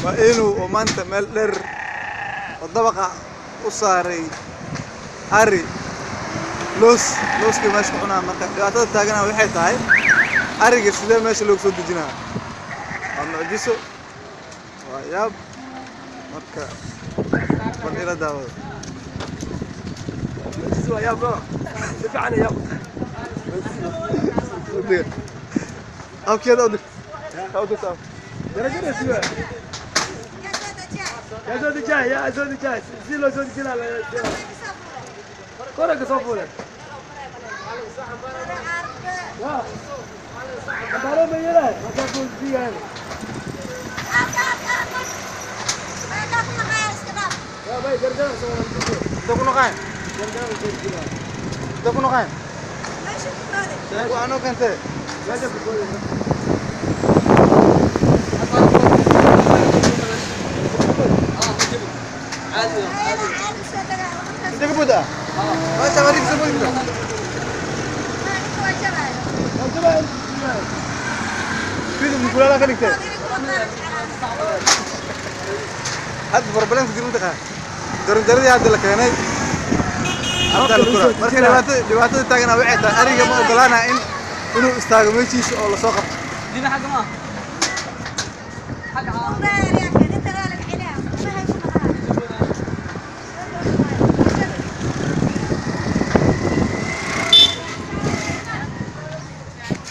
Waa inuu oo maanta meel dheer oo dabaqa u saaray ari loos looskii meesha ku cunaa. Marka dhibaatada taagana waxay tahay ariga sidee meesha loogu soo dejinaa? Waa mucjiso, waa yaab. Marka bal ila daawada. Waa yaab, si fiican yaab. Awkeeda u dir, u dirta. Darajada siwa yaa soo dejaay, yaa soo dejaay, si loo soo dejinaa kora ka soo fuulay ya cambaaro ma yeelahay markaa fuulsiyahay ya bay gargara soo. Inta ku noqayn, inta ku noqayn waa anoo keentee. Meesha ku boodaysa. Inta ka buuda meesha warig soo boodi kartaa. Fidi mukulaala ka dhigtee. Hadda problemka jiro mataqaan jaranjaradii hadda la keenay hadda la kora. Marka dhibaatada taagana waxay tahay ariga ma ogolaanaya in inuu istaago meeshiisa oo lasoo qabto.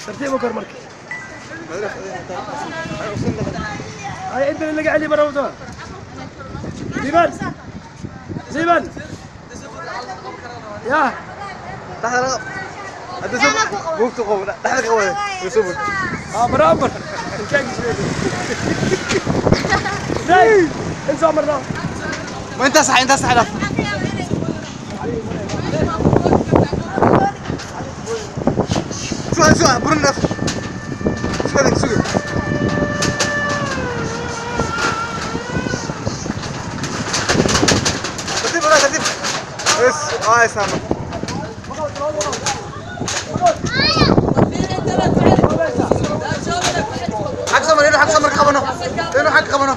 Tartiib u kor marka. هاي انت اللي قاعد لي برا موتور زيبان زيبان يا dhexda laga hadda soo buugta qobo dhexda ka wada soo bood. اه برامبر الكاك زين انسى عمرنا. Ma intaa sax, intaa sax dhaaf. Suga, suga, burin dhaaf, suga, suga. Tartiib walaal, tartiib bes waa haysaa. Xag samar inuu xag samar ka qabano, inuu xag qabano.